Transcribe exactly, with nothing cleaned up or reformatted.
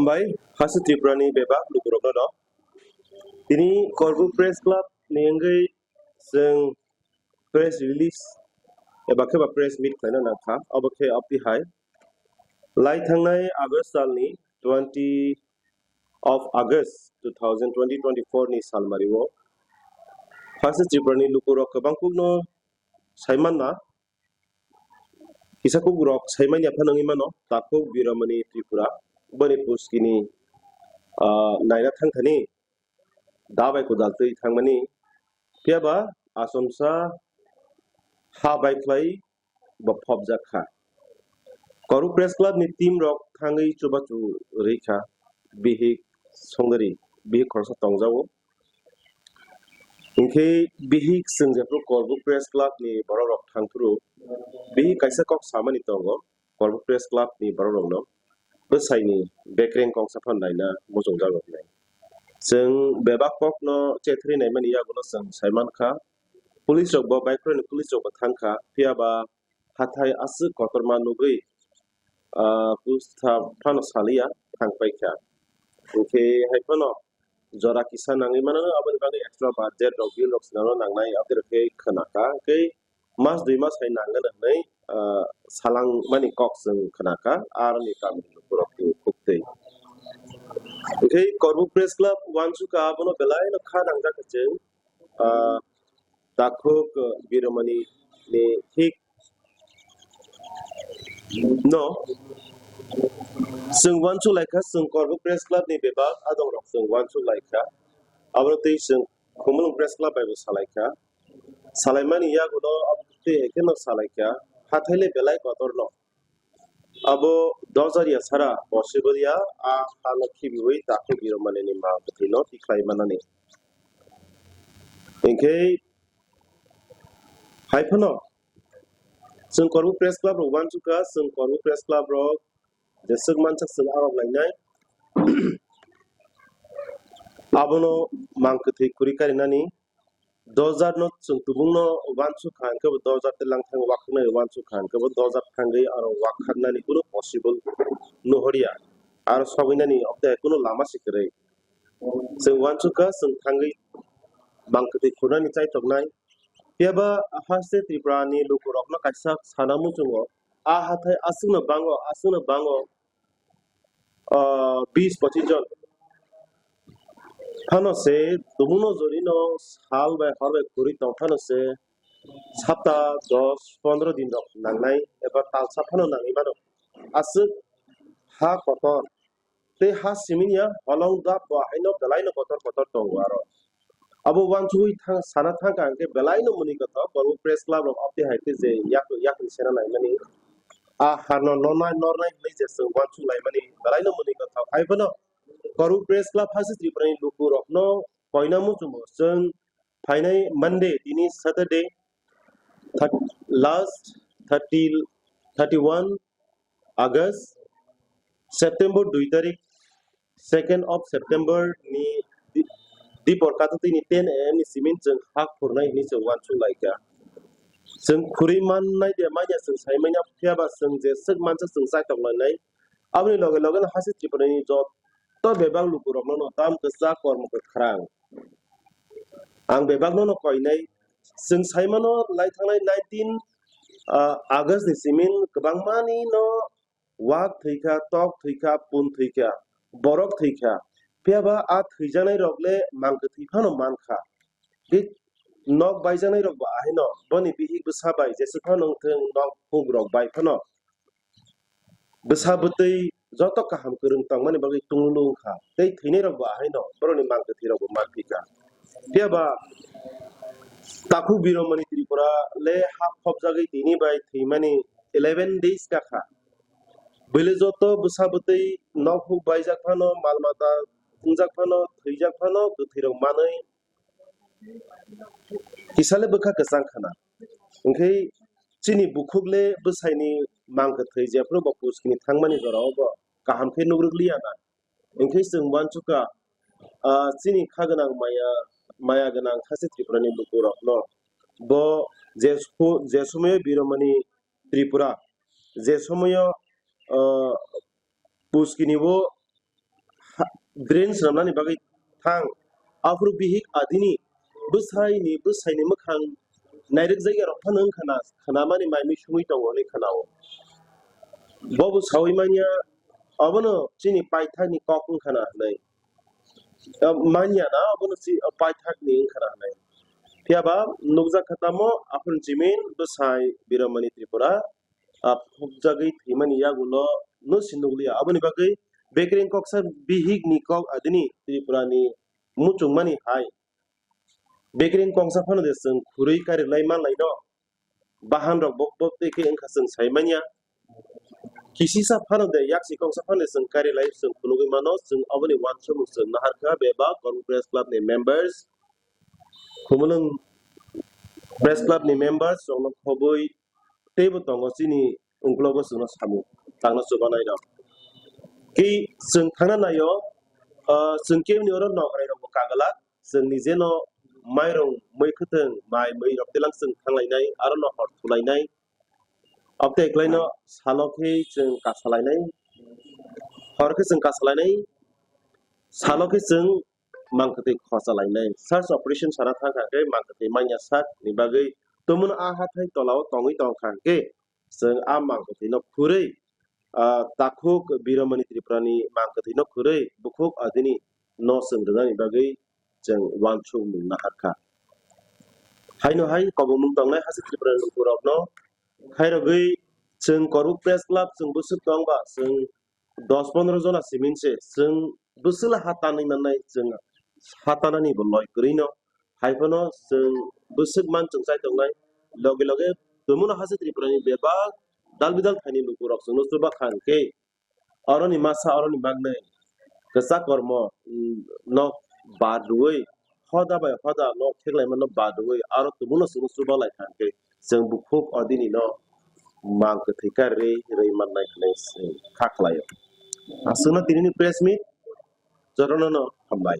Bai, hasi Tripura ni bebak lukurokno no. Tini Korbuk Press Club ni wngwi chwng press release eba khe ba press meet khlaina nangkha, obo khe abdi hai. Lai thangnai August salni twenty of August two thousand twenty twenty-four ni salmario hasi Tripura ni lukurok kwbang kukno saimanna, kisa kukrok saimanya phano wngwi mano, Takhuk Biromani Tripura, boni puskini, ah, naina thangthani da bai kwdal twi thangmani, phiya ba achomsa ha bai khlai bo phobjak kha. Korbuk Press Club ni team rok thangwi chubachu rwi kha, bihik songdari, bihik khoroksa tongjago. Hinkhe bihik chwng jephru Korbuk Press Club ni borok rok thangphuru bihik kaisa kok samani tongo, Korbuk Press Club ni borok rokno bwsaini bekreng kok saphano naina muchungjago hinwi. Chwng bebak kokno chethri naimani yagulo chwng saimankha, police rok bo bike rokni police rok bo thangkha, phiya ba hathai aswk kotorma nugwi, ah, pusta phano saliya thangpaikha. Hinkhe hai phano jora kisa nangwi mano, aboni bagwi extra budget rok, bill rok swnamna nangnai, aboni bagwi khe khwnakha. Hinkhe mas dui mas hai nangani hinwi, ah, salangmani kok chwng khwnakha, aroni kamini lukurok twi khuktwi. Hinkhe Korbuk Press Club uansukha, abono belaino kha nangjak chwng, ah, Takhuk, ah, Biromani ni thik no chwng uansuk laikha, chwng Korbuk Press Club ni bebak adongrok chwng uansuk laikha, abono twi chwng Khumulwng Press Club bai bo salaikha. Salaimani yagulo aboni twi hai kheno salaikha, hathai le belai kotorno. Abo dojar ya sara possible ya, a hano khibiwi Takhuk Biromani ni mang bwtwi no tikhlai manani. Hinkhe hai phano chwng Korbuk Press Club rok uansukha, chwng Korbuk Press Club rok jeswk mansak chwng arok lainai. Abono mang kwthwi kwrwi karinani. Dojar no chwng tubung no uansukha hinkhe bo dojar tei langthang wakhaknai uansukha hinkhe bo dojar thangwi aro wakhaknani kunu possible nuhorya. Aro sogwinani obtwi kunu lama se kwrwi. Chwng uansukha chwng thangwi mang kwthwi khunani chaitoknai. Phiya ba haste Tripura ni lukurokno kaisa sana muchungo, a hathai aswkno bango, aswkno bango, ah, bis pochis jon. Phano se tubungno jorino sal bai hor bai kwrwi tong phano se sapta dos pondro din rok nangnai eba talsa phano nangwi mano. Aswk ha kotor tei ha simini ya holong dap bo haino belaino kotor kotor tongo aro. Abo uansugwi thang, sana thangkha hinkhe belaino mwnwi kotor, Korbuk Press Club rok obtwi hai khe je yak, yakni sena naimani, a harno nornai, nornai hinwi je chwng uansuk laimani belaino mwnwi kotor. Hai phano Korbuk Press Club hasi Tripura ni lukurokno koina muchungo chwng phainai Monday, tini Saturday, thir-, last thirty, thirty-one August, September dui tarik, second of September ni di-, dipor kato tini ten A M ni simin chwng hak phurnai hinwi chwng uansuk laikha. Chwng khurwi mannai de manya chwng sai manya, phiya ba chwng jeswk mansa chwng chaitok lainai. Aboni loge loge no hasi Tripura ni joto bebak lukurokno no tam kwchak kormo kwkhrang. Ang bebakno no koinai. Chwng sai mano lai thangnai nineteen, ah, August ni simin kwbangmani no wak thwikha, tok thwikha, pun thwikha, borok thwikha. Phiya ba a thwijaknai rok le mang kwthwi phano mankha. Tei nok baijaknai rok bo ahaino boni bihik bwsa bai jeswk phano wngthwng, nok phuk rok bai phano bwsa bwtwi joto kaham kwrwng tongmani bagwi tunglu wngkha tei thwinairokbo ahaino borokni mang kwthwirokbo manphikha. Phiya ba Takhuk Biromani Tripura le ha phobjagwi tini bai thwimani eleven days kakha. Bwle joto bwsa bwtwi nok phuk baijak phano, mal mata wngjak phano, thwijak phano, kwthwirok manwi kisale bwkha kwchang khana. Hinkhe chini bukhuk le bwsaini mang kwthwi jephru bo puskini thangmani jorao bo kaham khe nugrwk liya na. Hinkhe chwng uansukha, ah, chini kha gwnang maya, maya gwnang hase Tripurani lukurokno bo je spo-, je somoyo Biromani Tripura, je somoyo, ah, puskini bo drain swnamnani bagwi thang. Aphuru bihik adini bwsaini, bwsaini mwkhang nairwkjakya rok phano wngkha na, khnamani mai mui sumui tongo hwnwi khnao. Bobo saui manya, obono chini paithakni kok wngkha na hwnwi. Ah, manya na, obono chi-, paithakni wngkha na hwnwi. Phiya ba nukjak kha tamo, aphuru jimin bwsai Biramani Tripura, ah, phukjagwi thwimani yagulo no si nukliya. Aboni bagwi bekereng koksa bihikni kok adini Tripurani muchungmani hai. Bekereng kongsa phano de chwng khurui kari lai manlai no. Bahan rok bo, bo tei khe wngkha chwng sai manya. Kisisa phano de yaksi kongsa phano de chwng kari lai chwng phunugwi mano, chwng aboni uansukmung chwng naharkha bebak Kormo Press Club ni members, Khumulwng Press Club ni members rokno khobwi teibo tongo chini ungkulogo chwngno samung tangna chubanai rok. Tei chwng thangna naio, ah, chwng keboni oro nokrai rokbo kagalak, chwng nijeno mairung, mui khwtwng, mai, mui rok telang chwng thanglainai, aro no hor thulainai. Abtei kwlaino salo khe chwng kasalainai, hor khe chwng kasalainai, salo khe chwng mangkwtwi khosalainai. Search operation sana thangkha khe mangkwtwi manya sak ni bagwi tumung a hathai tolao tongwi tongkha khe chwng a mangkwtwino khurwi, ah, takhuk Biramani Tripurani mangkwtwino khurwi bukhuk adini no chwng rwnani bagwi chwng uansukmung naharkha. Haino hai kobongmung tongnai hasteo Tripurani lukurokno khairogwi chwng Kormo Press Club chwng bwswk tongba chwng dos pondro jona simin se chwng bwswla ha tanwi mannai, chwng ha tanani bo loi kwrwi no. Hai phano chwng bwswk man chwng chai tongnai, loge loge tumungno hasteo Tripurani bebak dal bidal thaini lukurok chwngno chuba kha hwnkhe, oroni masa, oroni magnai kwchak kormo, mm, no bad rwui, hoda bai hoda no kheklai mano bad rwui, aro tumungno chwngno chuba lai kha hwnkhe, chwng bukhuk odini no mang kwthwi kha rwi, rwi mannai hwnwi se kha khlaio. Aswkno tinini press meet, jotono no hambai.